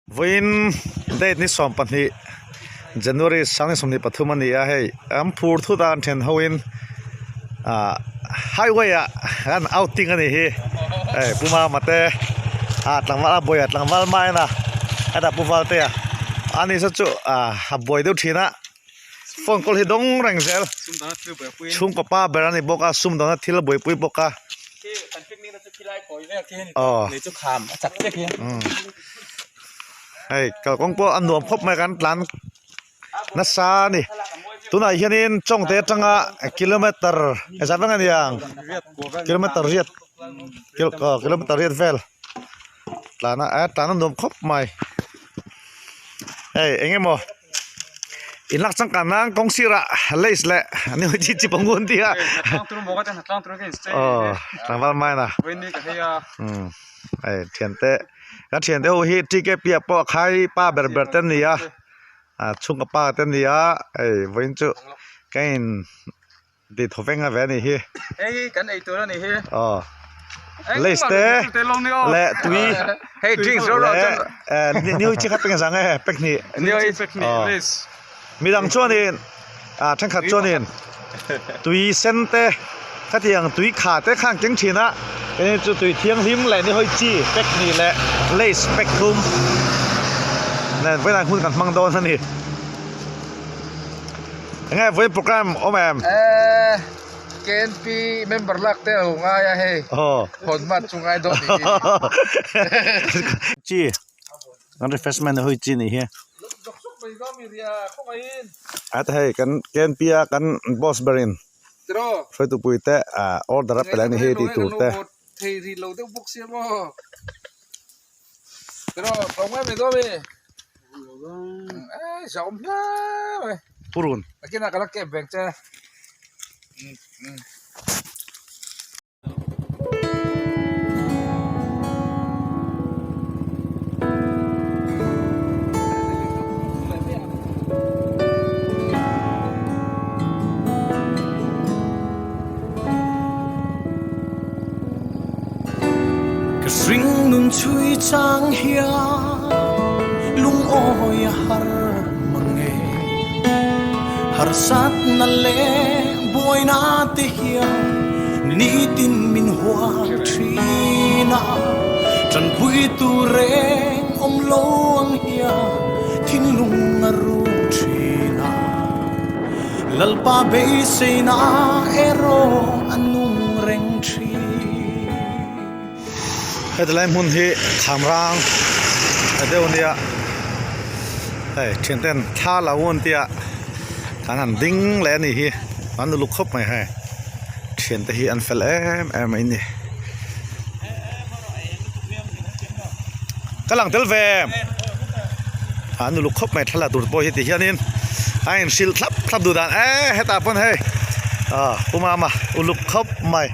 Vawiin date ni 12 January 2023 a ni a hei an phur thut a an then ho in ah highway ah an outing a ni hi hei Pu Mama te ah tlangval a buai a tlangval mai a hetah Pu Valtea ani saw chu ah a buai deuh thin a phone call hi dawng reng zel chhungkaw pa ber a ni bawk a sumdawna thil a buaipui bawk a aw hei kalkawng pawh a nuam khawp mai kan tlan nasa a ni tunah hianin Chawngte atanga kilometer engzat vek a ni ang kilometer riat kilometer riat vel tlan a tlan a nuam khawp mai hei eng emaw in lak changkan nan kawng sirah lace leh chi chi pang an ti a aw tlangval main a hei thiante kan thiante ho hi TKP ah pawh a khai pa ber ber te an ni a ah chhungkaw pa te an ni a hei vawiin chu ka in Ti thaw veng a ve a nih hi. Hei kan ei tur a nih hi. Aw. Lace te leh tui. Hei drinks ro ro chuan. Leh new chi kha pek zang e pek hnih. New chi pek hnih lace. Midang chuanin ah thenkhat chuanin tui sen te khatiang tui kha te khan keng thin a eng chu tui thianghlim leh ni hawi chi pek hnih leh lace pek thum nen vawiinah hun kan hmang dawn a ni. Enge vawiin program awm em? Eh, KNP member lak te ho ngai a hei. Aw. Hawn mat chu ngai dawn ni. Chi kan refreshment a hui chi ni hi. At hei kan KNP a kan boss berin hruaitu pui te order a pe leh a ni hi tih tur te. Thei ri lo deuh bawk sia maw. Tiro tawng mai mai dawn mi. Ei zau awm hle mai. Purun. Nakinah ka la kep vek che. Ka hring nun chhui chang hian lungawi a har mang e. Harsatna leh buaina te hian nitin min hual thin a, tanpui tur reng awm lo ang hian thinlung a rum thin a. Lalpa beiseina erawh a nung reng thin. Heti lai hmun hi Khamrang a deuh ania hei thian ten thla lo an tia kan han ding leh a nih hi an uluk khawp mai hei thian te hi an fel em em mai a ni ka lang tel ve em an uluk khawp mai thla la tur pawh hi ti hianin a inhrilh thlap thlap duh dan e hetah pawn hei ah pu mama uluk khawp mai.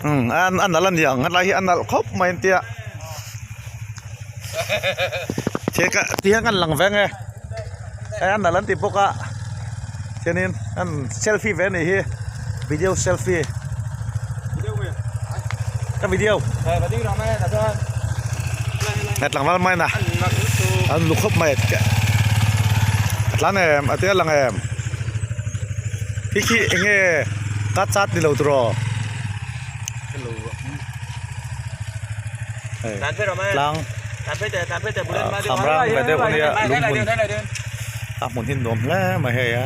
Umm a nalh a niang helai hi a nalh khawp mai an tia ti hian kan lang ve ang e hei a nalh an ti bawk a chuanin an selfie ve a nih hi video selfie ka video he tlangval main a an lu khawp mai a tlan em a tia lang em. Khi khi eng nge ka chat ni lo tiraw hei tlang kham rang ve deuh ania lung hmun a hmun hi nuam hle mai hei a.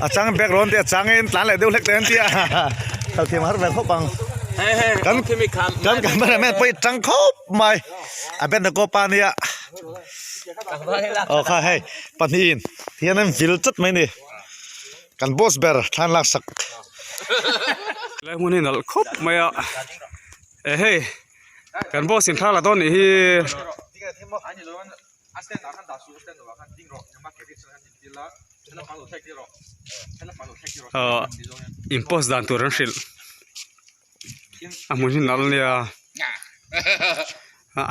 A chang back rawn te a changin tlan leh deuh hlek te an tia kal thiam har ve khawp ang. Kan kan cameraman pawh hi tang khawp mai a ben a kaw pa nia aw kha hei pahnihin hian an vil tlat mai a ni kan boss ber thlan lak sak. Lai hmun hi nalh khawp mai a e hei kan boss in thla la dawn nih hi. Ahh in post dan tur an hrilh a hmun hi nalh ania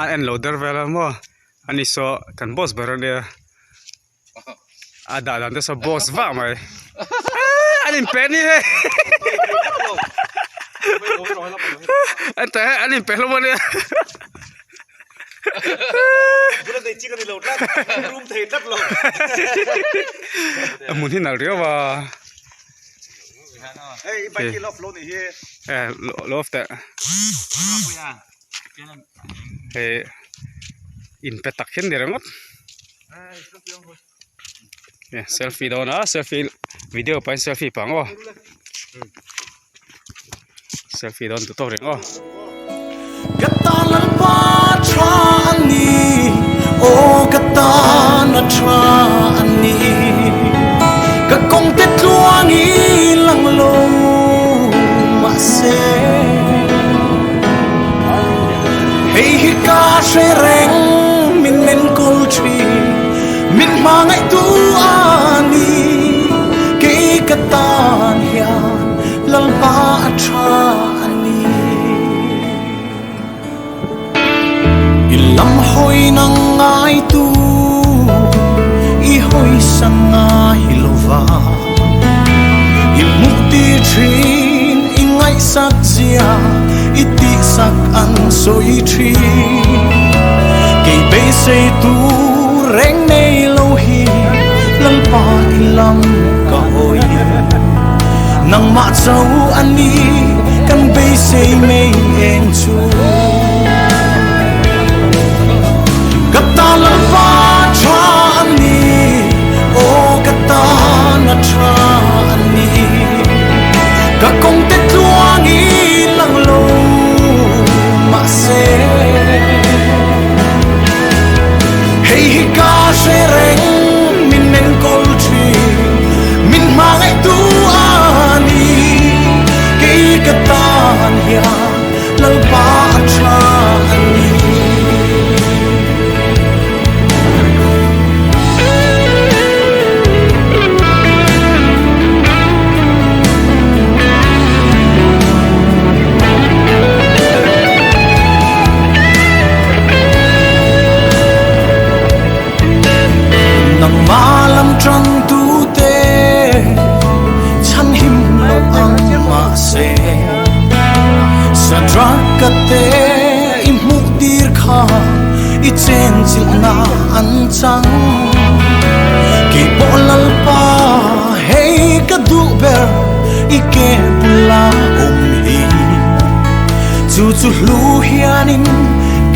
a en lo der vel a maw ani saw kan boss ber ania. A dah dan te saw boss vak mai an in pe ni hei an ta an in pe hlawm ania a hmun hi nalh riau a e lo off teh hei in pe tak hian ni ringawt. Selfie dawn a selfie video pahin selfie pah ang aw selfie dawn duh tawk reng aw. Ka tan lalpa tha a ni aw ka tan a tha a ni ka kawng te tluang i lang lo mahse hei hi ka hre reng min enkawl thin Min hmangaihtu a ni, kei ka tan hian Lalpa a tha a ni. I lam hawi nang ngaitu i hawi san ngai lo va, i hmuh tir thin i ngaihsak zia i tihsak an sawi thin. Kei beisei tur reng nei lo hi Lalpa i lam ka hawi. Nangmah cho a ni kan beisei mei eng chu. Ka ta Lalpa tha a ni, aw ka tan a tha a ni. Ka kawng te tluang i lang lo mahse Hei hi ka hre reng min enkawl thin min hmangaihtu a ni Kei ka tan hian Lalpa a tha a ni. Nangmah lam ṭang tute chhanhim lo ang mahse Sadraka te i hmuh tir kha i chenchilhna an chang. Keipawh Lalpa hei ka duh ber i ke bula awm hi. Chu chu hlu hianin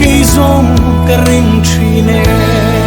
kei zawng ka ring thin e.